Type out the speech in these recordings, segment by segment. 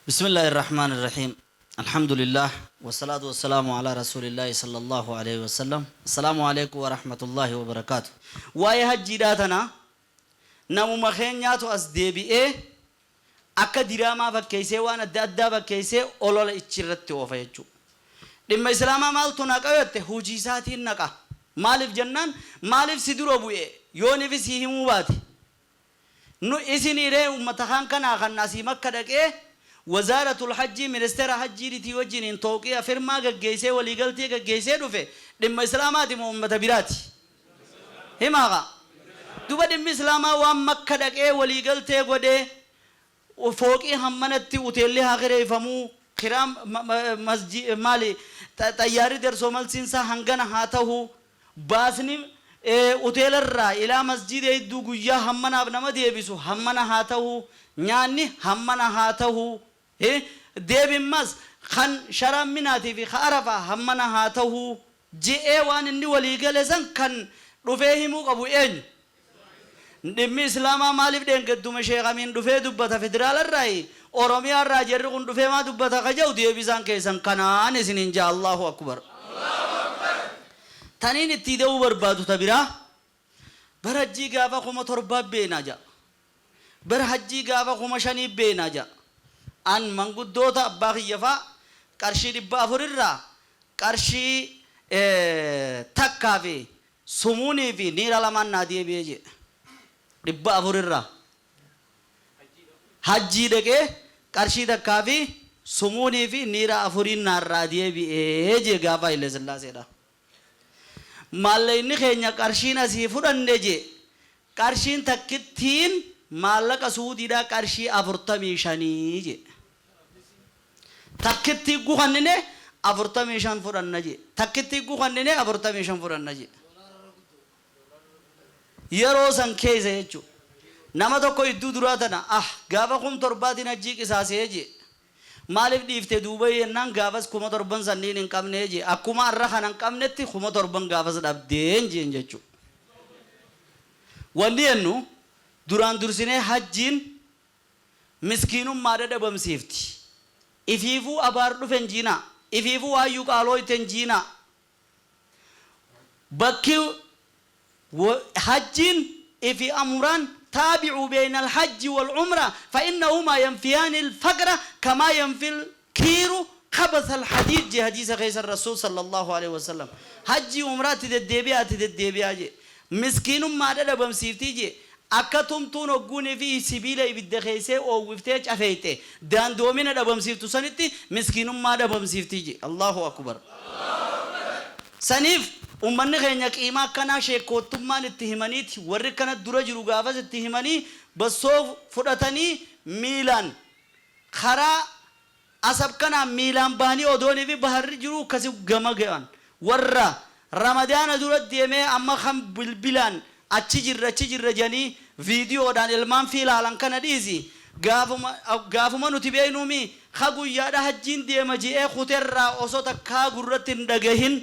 بسم الله الرحمن الرحيم، الحمد لله والصلاة والسلام على رسول الله صلى الله عليه وسلم. السلام عليكم ورحمة الله وبركاته. Waa'ee hajjiidhaa tana namuma keenyaatu as deebi'ee akka diraamaa fakkeessee, waan adda addaa fakkeessee olola ichirratti oofa jechuudha. Dhimma islaamaa maaltu naqa jette, hojii isaatiin naqa. Maaliif jennaan, maaliif si dura bu'e yooniif si himuu baate? Nu isiniree ummata kaan kanaa kan asii Makka dhaqee wazaaratul hajjii, ministeera hajjiitii wajjiniin tooqiya firmaa gaggeessee, waliigaltee gaggeessee dhufe, dhimma islaamaati moo ummata biraati? Himaaqa duba, dhimmi islaamaa waan Makka dhaqee waliigaltee godhee, fooqii hammanatti uteelli haa kireeffamuu, kiraam maali, xayyaarri darsoo malsiinsaa hangana haa ta'u, baasni uteelarraa ilaa masjida hedduu guyyaa hammanaaf nama deebisu hammana haa ta'u, nyaanni hammana haa ta'u, deebimmas kan sharaan minaatii fi ka Arafaa hammana haa ta'u je'ee, waan inni walii gale san kan dhufee himuu qabu eenyu? Dhimmi islaamaa maaliif dheengadduma sheekamiin dhufee dubbata? Federaalarraayi, Oromiyaarraa jarri kun dhufee maa dubbata ka jedhu, deebisaan keessan kanaan isiniin jaa. Allahu akbar. Taniin itti da'uu barbaadu ta biraa, bara hajjii gaafa 7,000 beenaa ja'a, bara hajjii gaafa 5,000 beenaa ja'a. An manguddoota abbaa kiyyafaa qarshii 400 irraa qarshii takkaa fi sumuunii fi niira lamaan naa deebi'ee jedhe. 400 irraa hajjii dhaqee qarshii takkaa fi sumuunii fi niira afuriin naarraa deebi'ee jee gaafa Haile Sillaaseedha. Maallaqni keenya qarshiin asii fudhanne jee, qarshiin takkittiin maallaqa Suudiidhaa qarshii 45 jee. Takkittii gukannine 45 fudhanna jee. Takkittii gukannine 45 fudhanna jee. Yeroo san keessa jechuudha. Nama tokko idduu duraa tana gaafa 7,000tiin hajjii qisaasee jee. Maaliif dhiifte duuba jennaan, gaafas 7,000 sanniin hin qabne jee. Akkuma har'a kana hin qabnetti 7,000 gaafas dhabdeen jeen jechuudha. Wanni jennu, duraan dursinee hajjiin miskiinummaadha dhabamsiifti. Ifiifuu abaar dhufen jiinaa. Ifiifuu waayyuu qaalooyten jiinaa. Bakki hajjiin ifi amraan تابعوا بين الحج والعمرة فإنهما ينفيان الفقر كما ينفي الكير خبث الحديد جي. حديث خيس الرسول صلى الله عليه وسلم. حجي عمرة تدديبيا تدديبيا جي، مسكين ما dhabamsiiftii jee. Akka tumtuun hogguunii fi sibiila ibidda keessee oowwiftee cafeeyte daandoomina dhabamsiiftu sanitti miskiinummaa dhabamsiiftii je. Allahu akbar. Saniif ummanni keenya qiimaa akkanaa sheekkoottummaan itti himaniiti, warri kana dura jiru gaafas itti himanii bassoo fudhatanii miilaan karaa Asab kanaan miilaan bahanii, odoonii fi baharri jiru akkasi gama ga'an. Warra Ramadaana dura deemee, amma kan bilbilaan achi jirra, achi jirra jedhanii viidiyoodhaan ilmaan fi ilaalan kana dhiisi, gaafuma gaafuma nuti beeknuumi ka guyyaadha hajjiin deema je'ee kuterraa osoo takkaa gurratti hin dhagahin,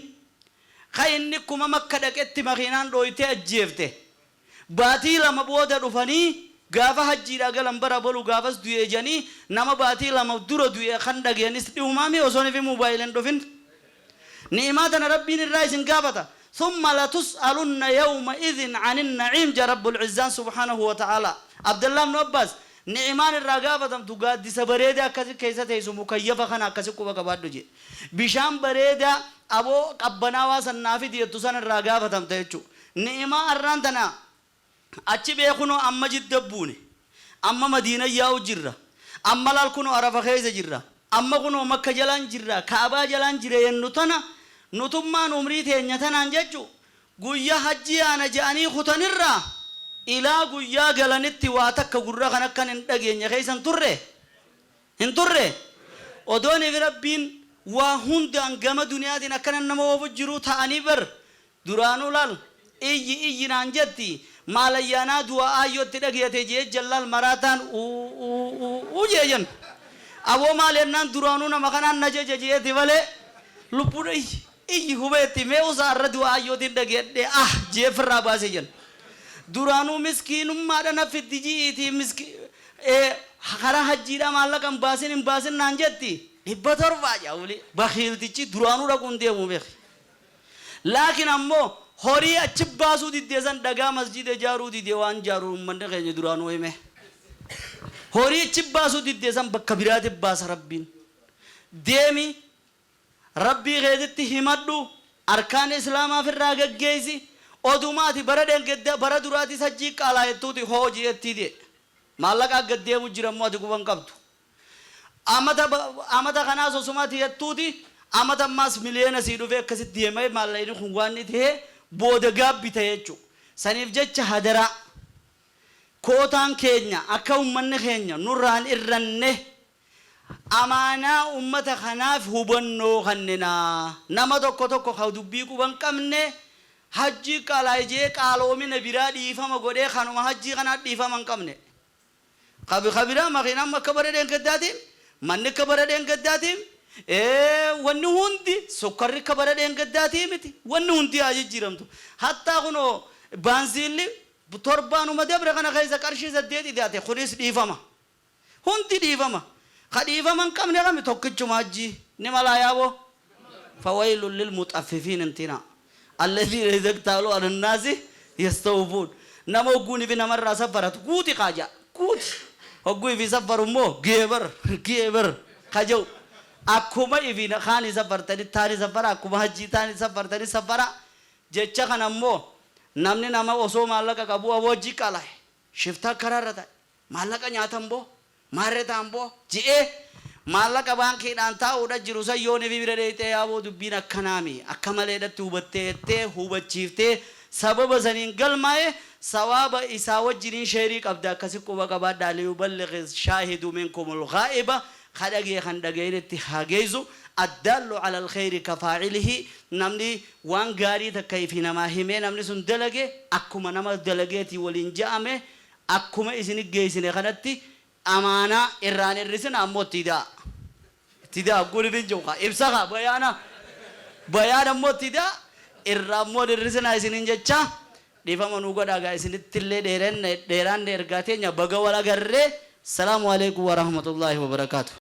ka inni kuma Makka dhaqetti makiinaan dhooytee ajjeefte, baatii 2 booda dhufanii gaafa hajjiidhaa galan bara bolu gaafas du'ee jedhanii, nama baatii 2 dura du'e kan dhagayanis dhihumaami osoo fi moobaayiliin dhufin. Ni'imaa tana Rabbiin irraa isin gaafata. ثم لتسألن يومئذ عن النعيم جا رب العزان سبحانه وتعالى. عبد الله بن عباس ni'imaan irraa gaafatamtu gaaddisa bareedaa akkasi keessa teessu, mukayyafa kana akkasi quba qabaadhu je, bishaan bareedaa aboo qabbanaawaa sannaa fidi jettu san irraa gaafatamta jechuudha. Ni'imaa arraan tana achi beekunoo, amma Jidda buune, amma Madiina yaa'u jirra, amma laal kunoo Arafa keessa jirra, amma kunoo Makka jalaan jirra, Kaabaa jalaan jira yennu tana, nutummaan umrii teenya tanaan jechu guyyaa hajji yaana je'anii kutanirraa ilaa guyyaa galanitti waa takka gurra kan akkan hin dhageenye keessan turre hin turre. Odoon fi Rabbiin waa hundaan gama duniyaatiin akkana nama oofu jiru ta'anii bar duraanuu laal iyyi iyyi naan jetti, maalayyaanaa du'a aayyootti dhageete jee jallaal maraataan uu jee jen. Aboo maal jennaan, duraanuu nama kanaan na jeje jeeti malee lubbuudha iyyi iyyi hubeetti mee usaa irra du'a aayyootiin dhageedhe jee firraa baase jen. Duraanuu miskiinummaadha na fiddi ji'iitii miski Karaa hajjiidhaa maallaqa hin baasin hin baasin naan jetti 700 jedha wly bakhiiltichi duraanuu dhaquu hin deemu beeki laakiin ammoo horii achi baasuu diddee san dhagaa masjiida ijaaruu dide waan jaaru ummanni keenya duraanuu hime horii achi baasuu diddee san bakka biraati baasa rabbiin deemi Rabbii keetitti himadhu, arkaana islaamaa firraa gaggeessi, oduma ati bara dhengedda bara duraatis hajjii qaalaayettuuti hoo je'ettii dee. Maallaqaa gad deemu jira immoo ati quba hin qabdu. Amata amata kanaas osuma ati jettuuti amata ammaas miliyoona sii dhufee akkasitti deemee maallaqni kun waan inni ta'ee booda gaabbi ta'e jechuudha. Saniif jecha hadaraa kootaan keenya akka ummanni keenya nurraa hin irranne Amaanaa ummata kanaaf hubannoo kannina. Nama tokko tokko ka dubbii quba hin qabne hajjii qaalaaye je'ee qaaloomina biraa dhiifama godhee kanuma hajjii kanaa dhiifama hin qabne. Ka ka biraa makiinaan akka bara dheengaddaatiin, manni akka bara dheengaddaatiin, wanni hundi sukkarri akka bara dheengaddaatii miti. Wanni hundi haa jijjiiramtu. Hattaa kunoo baanziilli torbaanuma dabre kana keessa qarshii 8 idaate kunis dhiifama. Hundi dhiifama. Ka dhiifama hin qabne kami? Tokkichuma hajjii. Ni malaa yaaboo? Fawaylun lilmuxaffifiin hin tinaa. Alladhiina idha iktaaluu ala nnaasi yastawfuun. Nama hogguun ifi namarraa saffaratu guuti kaa ja'a. Guuti. Hogguu ifii saffaru immoo gee bar gee bar ka ja'u. Akkuma ifii kaanii saffartani taani saffara akkuma hajjii taani saffartani saffara. Jecha kana immoo namni nama osoo maallaqa qabuu aboo hajjii qaala'e. Shiftaa karaarra taa'e. Maallaqa nyaatan boo? Maarre ta'an boo? Je'ee maallaqa baankiidhaan taa'uudha jiru san yoo nifi bira dheeyxee yaaboo dubbiin akkanaami akka maleedhatti hubattee jettee hubachiiftee sababa saniin galmaaye sawaaba isaa wajjiniin sheerii qabda akkasi quba qabaadhaa liyuballighi shaahidu minkumul ghaa'iba ka dhagaye kan dhagayinitti haa geeysu addaallu alal kheyri ka faa'ilihi namni waan gaarii takka ifii namaa himee namni sun dalage akkuma nama dalageetii waliin ja'ame Akkuma isini geessine kanatti amaanaa irraa hin hir'isinaa ammoo itti ida'aa. Itti ida'aa hogguu ifin jiru kaa ibsa kaa bayaana bayaana ammoo itti ida'aa irraa ammoo hin hir'isinaa isiniin jechaa dhiifama nuu godhaa gaa isinittillee dheerenne dheeraanne ergaa teenya baga wal agarree. Salaamu aleykum warahmatullaahi wabarakaatuh.